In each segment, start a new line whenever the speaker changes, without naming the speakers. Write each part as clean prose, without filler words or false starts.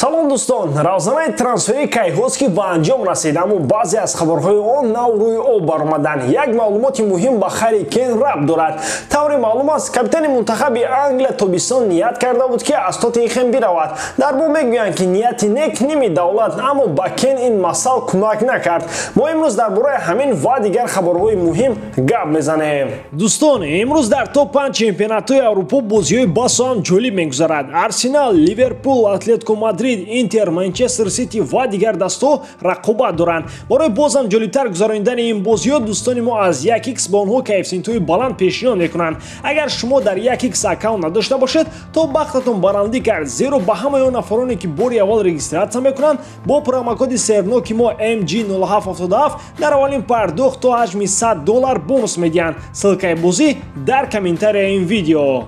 Салом дӯстон, равзанаи трансфери Кайҳоски ба анҷом расид, аммо баъзе аз хабарҳои он нав рӯи об баромаданд. Як маълумоти муҳим ба Харри Кейн рабт дорад. Тавре маълум аст, капитани мунтахаби Англия тобистон ният карда буд, ки аз Тоттенхем биравад. Дар бо мегӯянд, ки нияти нек ними давлат, аммо ба Кейн ин масъал кӯмак накард. Мо имрӯз дар бораи ҳамин ва дигар хабарҳои муҳим гап мезанем.
Дӯстон, имрӯз дар топ 5 чемпионатҳои Аврупо бозиҳои басо ҳам ҷолиб мегузарад. Арсенал, Ливерпул, Атлетико Мадрид, Интер, Манчестер Сити ва дигар дастҳо рақобат доранд. Барои боз ҳам ҷолибтар гузаронидани ин бозиҳо дӯстони мо аз 1x ба онҳо коэффисиентҳои баланд пешниҳод мекунанд. Агар шумо дар 1x аккаунт надошта бошед, то бахтатон барандӣ кард, зеро ба ҳамаи он нафароне, ки бори аввал регистрация мекунанд, бо промокоди серноки мо MG0777 дар аввалин пардохт то ҳаҷми $100 бонус медиҳанд. Ссылкаи бозӣ дар комментарияи ин видео.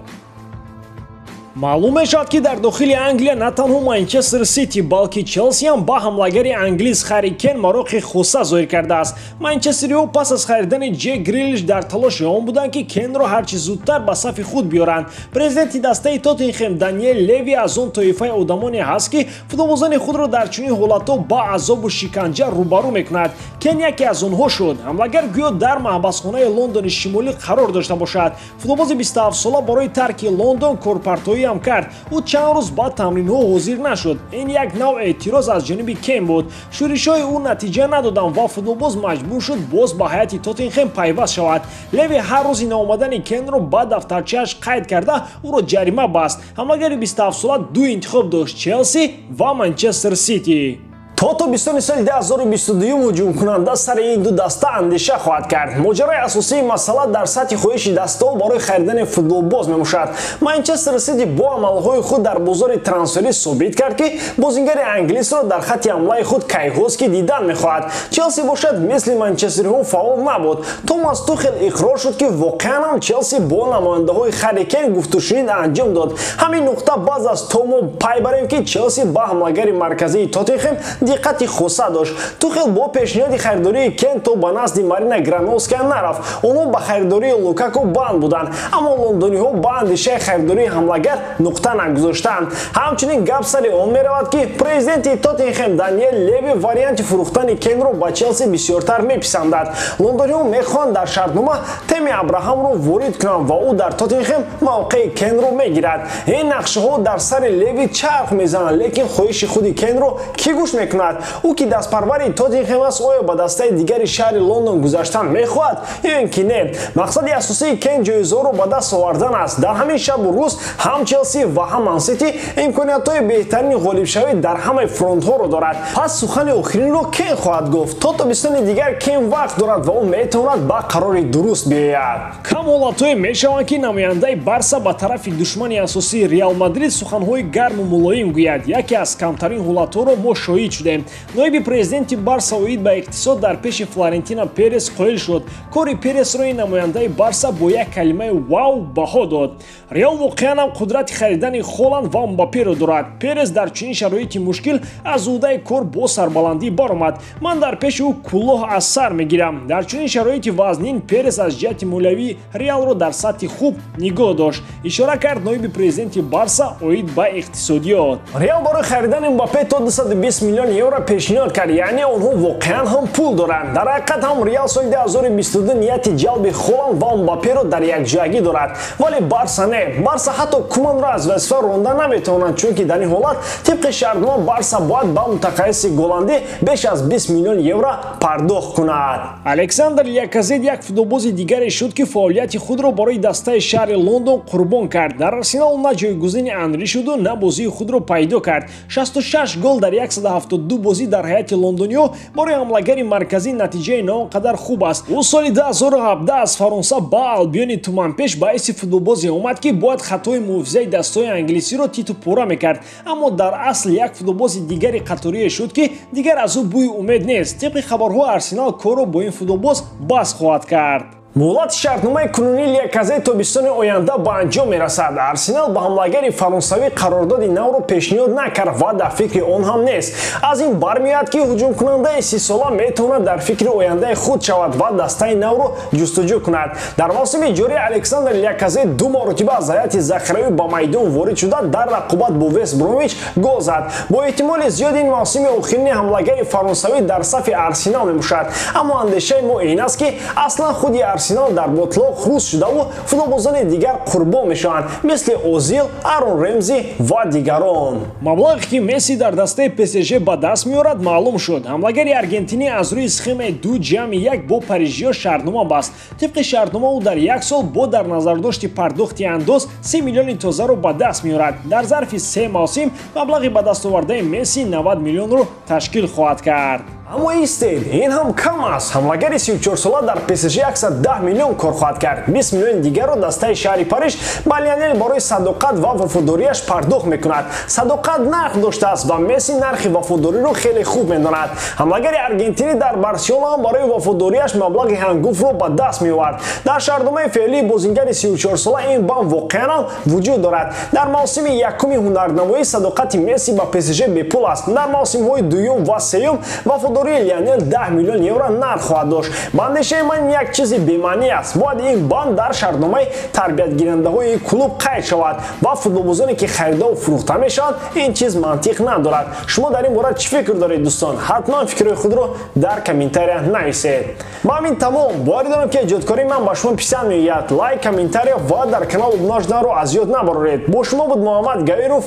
Маълум мешавад, ки дар дохили Англия на танҳо Манчестер Сити, балки Челси ҳам ба ҳамлагари англис Харри Кен мароқи хоса зоҳир кардааст. Манчестериҳо пас аз харидани Ҷек Грилиш дар талоши он буданд, ки Кенро ҳарчи зудтар ба сафи худ биёранд. Президенти дастаи Тоттенхем Даниэл Леви аз он тоифаи одамоне ҳаст, ки футболбозони худро дар чунин ҳолатҳо ба азобу шиканҷа рӯбарӯ мекунад. Кен яке аз онҳо шуд. Ҳамлагар гӯё дар маҳбасхонаи Лондони Шимолӣ қарор дошта бошад. Футболбози 27сола барои тарки Лондон корпартоӣ ҳам кард. Ӯ чанд рӯз ба тамринҳо ҳозир нашуд. Ин як навъ эътироз аз ҷониби Кен буд. Шӯришҳои ӯ натиҷа надоданд ва футболбоз маҷбур шуд боз ба ҳайати Тоттенхем пайваст шавад. Леви ҳар рӯзи наомадани Кенро ба дафтарчааш қайд карда, ӯро ҷарима баст. Ҳамлагари 27сола ду интихоб дошт: Челси ва Манчестер Сити.
То тобистони соли 2022 ҳуҷумкунанда сари ин ду даста андеша хоҳад кард. Моҷарои асосии масъала дар сатҳи хоҳиши дастаҳо барои харидани футболбоз мебошад. Манчестер Сити бо амалҳои худ дар бозори трансферӣ собит кард, ки бозингари англисро дар хатти ҳамлаи худ Кайҳоски дидан мехоҳад. Челси бошад, мисли манчестериҳо фаъол набуд. Томас Тухел иқрор шуд, ки воқеан ҳам Челси бо намояндаҳои Харри Кен гуфтушунид анҷом дод. Ҳамин нуқта баъз аз то мо пай барем, ки Челси ба ҳамлагари марказии Тоттенхем диққати хоса дошт. Тухел бо пешниҳоди харидории Кен то ба назди Марина Грановская нарафт. Онҳо ба харидории Лукаку банд буданд, аммо лондониҳо ба андешаи харидории ҳамлагар нуқта нагузоштанд. Ҳамчунин гап сари он меравад, ки президенти Тоттенхем Даниэл Леви варианти фурӯхтани Кенро ба Челси бисёртар меписандад. Лондониҳо мехоҳанд дар шартнома Теми Абраҳамро ворид кунанд ва ӯ дар Тоттенхем мавқеи Кенро мегирад. Ин нақшаҳо дар сари Леви чарх мезананд, лекин хоҳиши худи Кенро кӣ гӯш мекунад? Ӯ ки дастпарвари Тоттенхем аст, оё ба дастаи дигари шаҳри Лондон гузаштан мехоҳад ё ин ки не? Мақсади асосии Кен ҷоизаҳоро ба даст овардан аст. Дар ҳамин шабу рӯз ҳам Челси ва ҳам Мансити имкониятҳои беҳтарини ғолибшавӣ дар ҳамаи фронтҳоро дорад. Пас сухани охиринро Кен хоҳад гуфт. То тобистони дигар Кен вақт дорад ва ӯ метавонад ба қарори дуруст биёяд.
Кам ҳолатҳое мешаванд, ки намояндаи Барса ба тарафи душмани асосии Реал Мадрид суханҳои гарму мулоим гӯяд. Яке аз камтарин ҳолатҳоро мо шоҳид шудем. Ноиби президенти Барса оид ба иқтисод дар пеши Флорентина Перес қоил шуд. Кори Пересро ин намояндаи Барса бо як калимаи вау баҳо дод. Реал воқеан ҳам қудрати харидани Холанд ва Мбапперо дорад. Перес дар чунин шароити мушкил аз ӯҳдаи кор бо сарбаландӣ баромад. Ман дар пеши ӯ куллоҳ аз сар мегирам. Дар чунин шароити вазнин Перес аз ҷиҳати молиявӣ Реалро дар сатҳи хуб нигоҳ дошт, ишора кард ноиби президенти Барса оид ба иқтисодиёт.
Реал барои харидани Мбаппе то 220 миллион евро пешниҳод кард, яъне онҳо воқеан ҳам пул доранд. Дар ҳақиқат ҳам Реал соли 2022 нияти ҷалби Холанд ва Мбапперо дар якҷоягӣ дорад, вале Барса не. Барса ҳатто Куманро аз вазифа ронда наметавонад, чунки дар ин ҳолат тибқи шартнома Барса бояд ба мутахассиси голландӣ беш аз 20 миллион евро пардохт кунад.
Александр Ляказет як футболбози дигаре шуд, ки фаъолияти худро барои дастаи шаҳри Лондон қурбон кард. Дар Арсенал на ҷойгузини Анри шуду, на бозии худро пайдо кард. 66 гол дар 172 бозӣ дар ҳайати лондониҳо барои ҳамлагари марказӣ натиҷаи на он қадар хуб аст. Ӯ соли 2017 аз Фаронса ба Албиони туманпеш ба ҳайси футболбозе омад, ки бояд хатои муҳофизаи дастҳои англисиро титу пора мекард, аммо дар асл як футболбози дигари қаторие шуд, ки дигар аз ӯ бӯи умед нест. Тибқи хабарҳо, Арсенал корро бо ин футболбоз бас хоҳад кард.
Муҳлати шартномаи кунунии Ляказет тобистони оянда ба анҷом мерасад. Арсенал ба ҳамлагари фаронсавӣ қарордоди навро пешниҳод накард ва дар фикри он ҳам нест. Аз ин бармеояд, ки ҳуҷумкунандаи 30-сола метавонад дар фикри ояндаи худ шавад ва дастаи навро ҷустуҷӯ кунад. Дар мавсими ҷорӣ Александр Ляказет ду маротиба аз ҳайати захиравӣ ба майдон ворид шуда, дар рақобат бо Вест Бромвич гол зад. Бо эҳтимоли зиёд ин мавсими охирини ҳамлагари фаронсавӣ дар сафи Арсенал мебошад. Аммо андешаи мо ин аст, ки аслан худи Арсенал дар ботлоқ хрус шудаву футболбозони дигар қурбон мешаванд, мисли Озил, Арон Ремзи ва дигарон. Маблағе, ки Месси дар дастаи ПСЖ ба даст меорад, маълум шуд. Ҳамлагари аргентинӣ аз рӯи схемаи 2+1 бо парижиё шартнома баст. Тибқи шартнома, ӯ дар як сол бо дар назардошти пардохти андоз 3 миллиони тозаро ба даст меорад. Дар зарфи 3 мавсим маблағи ба дастовардаи Месси 90 миллионро ташкил хоҳад кард. Аммо истед, ин ҳам кам аст. Ҳамлагари 34-сола дар ПСЖ 110 миллион кор хоҳад кард. 20 миллиони дигарро дастаи шаҳри Париж ба Лионел барои садоқат ва вафодориаш пардохт мекунад. Садоқат нарх доштааст ва Месси нархи вафодориро хеле хуб медонад. Ҳамлагари аргентинӣ дар Барселона ҳам барои вафодориаш маблағи ҳангуфтро ба даст меовард. Дар шартномаи феълии бозингари 34-сола ин банд воқеан ҳам вуҷуд дорад. Дар мавсими якуми ҳунарнамоӣ садоқати Месси ба ПСЖ бепул аст. Дар мавсимҳои дуюм ва сеюм вафодории Лионел 10 миллион евро нарх хоҳад дошт. Ба андешаи ман, як чизи бемаънӣ аст. Бояд ин банд дар шартномаи тарбиятгирандаҳои клуб қайд шавад ва футболбозоне, ки харидаву фурӯхта мешаванд, ин чиз мантиқ надорад. Шумо дар ин бора чӣ фикр доред, дӯстон? Ҳатман фикрҳои худро дар комментария нависед. Ба ҳамин тамом. Боварӣ дорам, ки эҷодкории ман ба шумо писанд меояд. Лайк, комментария ва дар канал обуна шуданро аз ёд набароред. Бо шумо буд Муҳаммад Гаиров.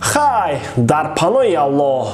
Хай, дар паноҳи Аллоҳ.